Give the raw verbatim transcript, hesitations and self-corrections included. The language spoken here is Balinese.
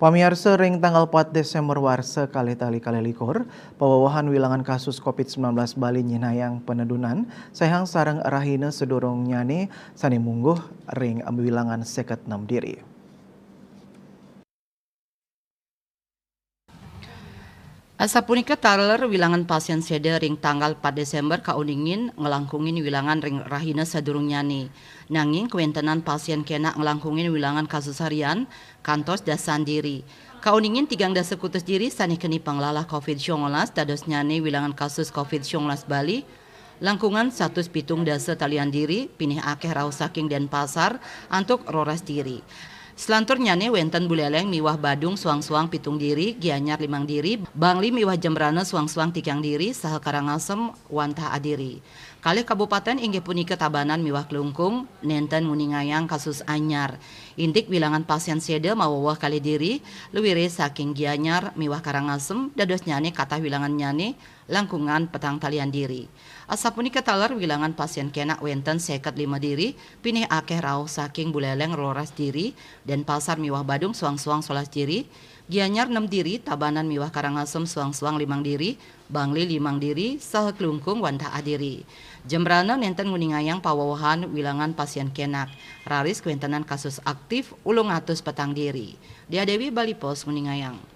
Pamiarsa, ring tanggal pat Desember warsa kalih tali kalih likur, pawawahan wilangan kasus covid sembilan belas Bali nyinayang panedunan, sehang sareng rahina sadurungnyane sane mungguh ring wilangan seket nem diri. Asapunika taler wilangan pasien seda ring tanggal pat Desember kauningin nglangkungin wilangan ring rahina sadurungnyane. Nanging kawentenan pasien kenak nglangkungin wilangan kasus harian kantos dasan diri. Kauningin tigang dasa kutus diri sane keni panglalah covid sangalas, dadosnyane wilangan kasus covid sangalas Bali langkungan satus pitung dasa talian diri, pinih akeh rauh saking Denpasar antuk roras diri. Selanturnyane wenten Buleleng miwah Badung suang-suang pitung diri, Gianyar limang diri, Bangli miwah Jembrana suang-suang tigang diri, saha Karangasem wantah adiri. Kalih kabupaten inggih punika Tabanan miwah Klungkung nenten nguningayang kasus anyar. Indik wilangan pasien seda maweweh kalih diri, luire saking Gianyar miwah Karangasem, dadosnyane katah wilangannyane langkungan petang talian diri. Asapunika taler wilangan pasien kenak wenten seket lima diri, pinih akeh rauh saking Buleleng roras diri, Denpasar miwah Badung suang-suang solas diri, Gianyar nem diri, Tabanan miwah Karangasem suang-suang limang diri, Bangli limang diri, saha Klungkung wantah adiri. Jembrana nenten nguningayang pawewehan wilangan pasien kenak. Raris kawentenan kasus aktif ulung atus petang diri. Dia Dewi, Bali Post, nguningayang.